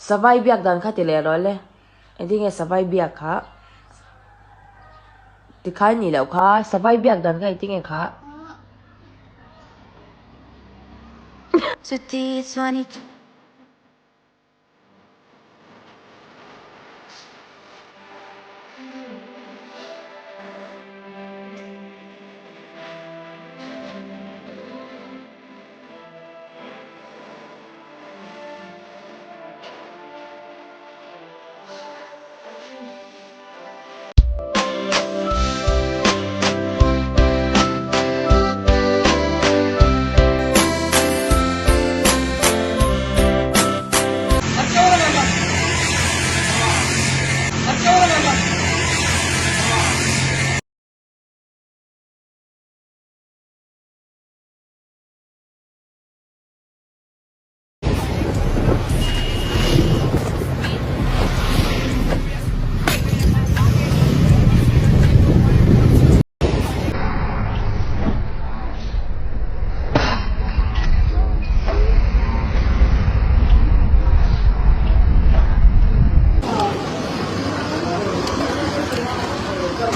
Savai biak dan kha ti leh rawh le. Engtin nge savai biak kha? Tikhai nih loh kha. Savai biak dan kha engtin nge kha? Chuti chuan i.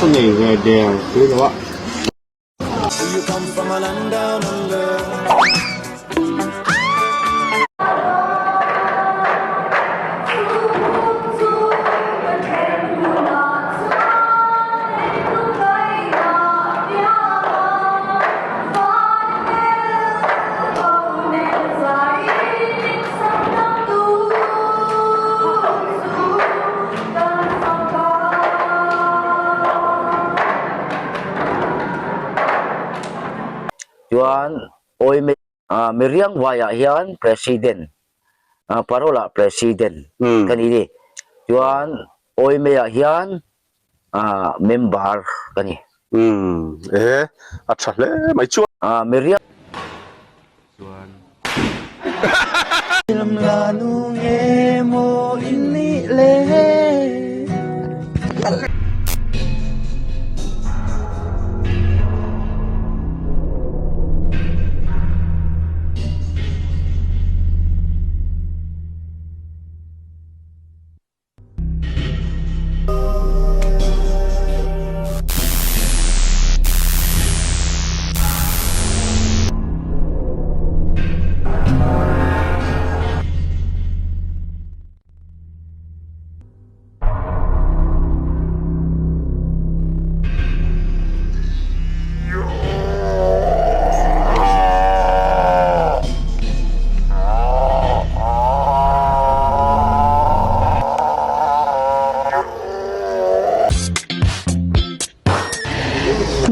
Ka nei ve der tui lo a. Chuan Oime Miriang Vaiah hian President Parola President ka ni ni. Chuan Oime-ah hian member ka ni. Umm e a tha hle mai chuan. Miriang. Chuan.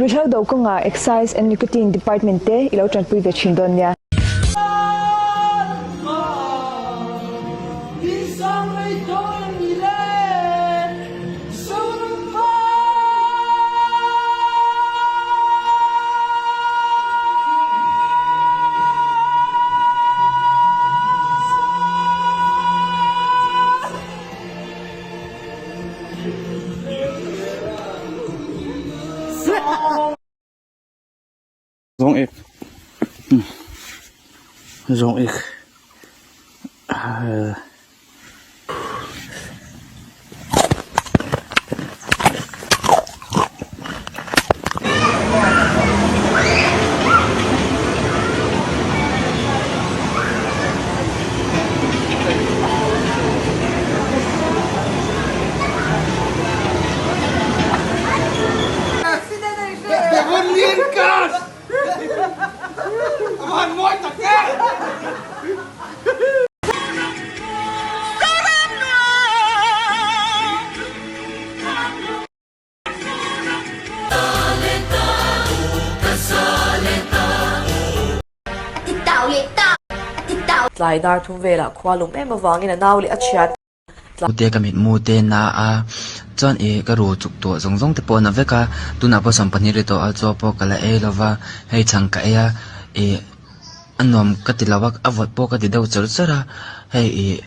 Ruihhlo do kawngah Excise and Nicotine Department te i lo tanpui ve thin dawn nia. Zawng ek zawng ek Tlai dar thum velah khua lum em avangin a nau leh a chhiat. Te ka mitmu te na a chuan ih ka ru chuk tawh zawng zawng te pawh a na vek a tunah pawh sawmpahnih ri tawh a chaw pawh ka la ei lo va hei chhang ka ei a ih a nuam ka ti lo a a vawt pawh ka ti deuh char char a hei ih.